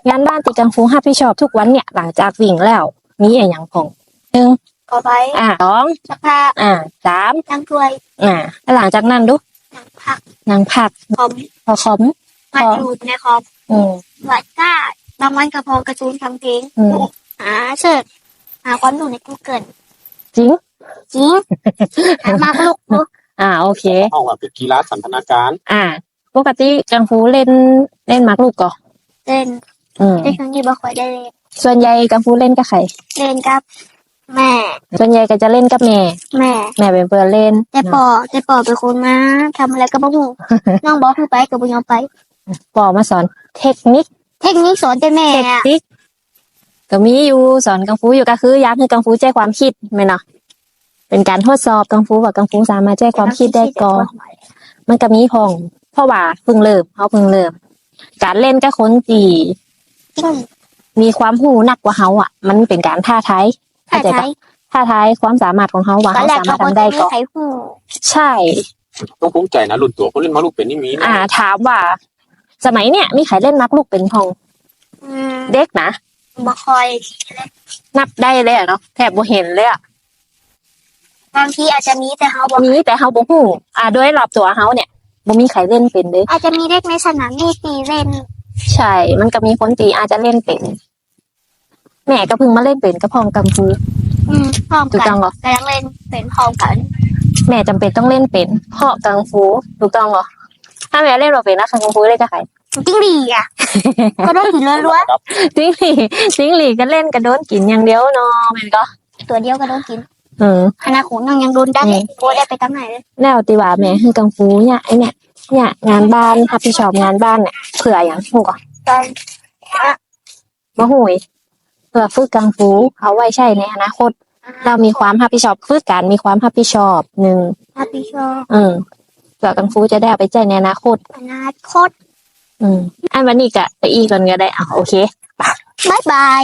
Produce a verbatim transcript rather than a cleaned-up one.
งานบ้านตี้กังฟูฮับผิดชอบกู้วันเนี่ย หลังจากวิ่งแล้ว มีอะหยังพ่อง นึ่ง ก่อไฟ อ่า สอง ซักผ้า อ่า สาม ล้างถ้วย อ่า แล้วหลังจากนั้นดู นั่งพัก นั่งพัก คอม ผ่อคอม วาดรูปในคอม อืม วาดการ์ด บางวันก็ผ่อการ์ตูนฟังเพลง อืม หาเสิร์ช หาความรู้ในกูเกิล จริง จริง หาหมากรุกดู อ่า โอเค ห้องว่าเป๋นกีฬาสันทนาการ อ่า ปกติกังฟูเล่น เล่นหมากรุกก่อ เล่น อืม แต่ช่วงนี้บ่ค่อยได้เล่น ส่วนใหญ่กังฟูเล่นกับใผ เล่นกับแม่ ส่วนใหญ่ก็จะเล่นกับแม่ แม่ แม่เป๋นเปื้อนเล่น แต่ป้อ เนาะ แต่ป้อเป๋นคนมาทำอะไรก็บ่ฮู้ น้องบอกหื้อไปก็บ่ยอมไป ป้อมาสอนเทคนิค เทคนิคสอนแต่แม่ เทค อะ นิค ก็มีอยู่ สอนกังฟูอยู่ ก็คือยากหื้อกังฟูใจ๊ความกึ๊ด แม่นเนาะ เป๋นก๋านทดสอบกังฟูว่ากังฟูสามารถใจ๊ความกึ๊ดได้ก่อ มันก็มีพ่อง เพราะว่าเพิ่งเริ่ม เฮาเพิ่งเริ่ม ก๋านเล่นกับคนตี้ อืม มีความฮู้นักกว่าเฮาอะ มันเป๋นก๋านท้าทาย ท้าทาย เข้าใจ๋ก่อ ท้าทายความสามารถของเฮาว่าเฮาสามารถทำได้ก่อ ใช่ ต้องภูมิใจ๋นะ รุ่นตั๋วคนเล่นหมากรุกเป๋นอย่างนี้นะ อ่า ถามว่าสมัยเนี่ยมีใผเล่นหมากรุกเป๋นพ่อง อืม เด็กนะ บ่ค่อย นับได้เลยอะเนาะ แทบบ่หันเลยอะ บางทีอาจจะมีแต่เฮาบ่ มีแต่เฮาบ่ฮู้ อ่า โดยรอบตั๋วเฮาเนี่ย บ่มีใผเล่นเป๋นเลย อาจจะมีเด็กในสนามนี่ตี้เล่น ใช่ มันก็มีคนตี้อาจจะเล่นเป๋น แม่ก็เพิ่งมาเล่นเป๋นกับพ่องกังฟู อืม พร้อมกั๋น ถูกต้องก่อ ก็ยังเล่นเป๋นพร้อมกั๋น แม่จ๋ำเป๋นต้องเล่นเป๋น เพราะกังฟู ถูกต้องก่อ ถ้าแม่เล่นบ่เป๋นนะ กังฟูเล่นกับใผ จิ้งหรีดอะ ก็โดนกิ๋นล้วนๆ จิ้งหรีด จิ้งหรีดก็เล่นก็โดนกิ๋นอย่างเดียวเนาะ แม่นก่อ ตั๋วเดียวก็โดนกิ๋น เออ ขนาดของน้องยังโดนดัน อืม บ่ได้ไปตางไหนเลย แล้วตี้ว่าแม่หื้อกังฟูเนี่ย ไอ้เนี่ย เนี่ย งานบ้าน ฮับผิดชอบงานบ้านเนี่ย เปื้ออะหยัง ฮู้ก่อ ตอน บ่ฮู้ เปื้อฝึกกังฟูเอาไว้ใจ๊ในอนาคต อ่า แล้วมีความฮับผิดชอบ ฝึกก๋านมีความฮับผิดชอบ นึ่ง ฮับผิดชอบ เออ เปื้อกังฟูจะได้เอาไปใจ๊ในอนาคต อนาคต อืม อันวันนี้ก็ไปอี้ก่อนก็ได้ อ่ะ โอเค บ๊ายบาย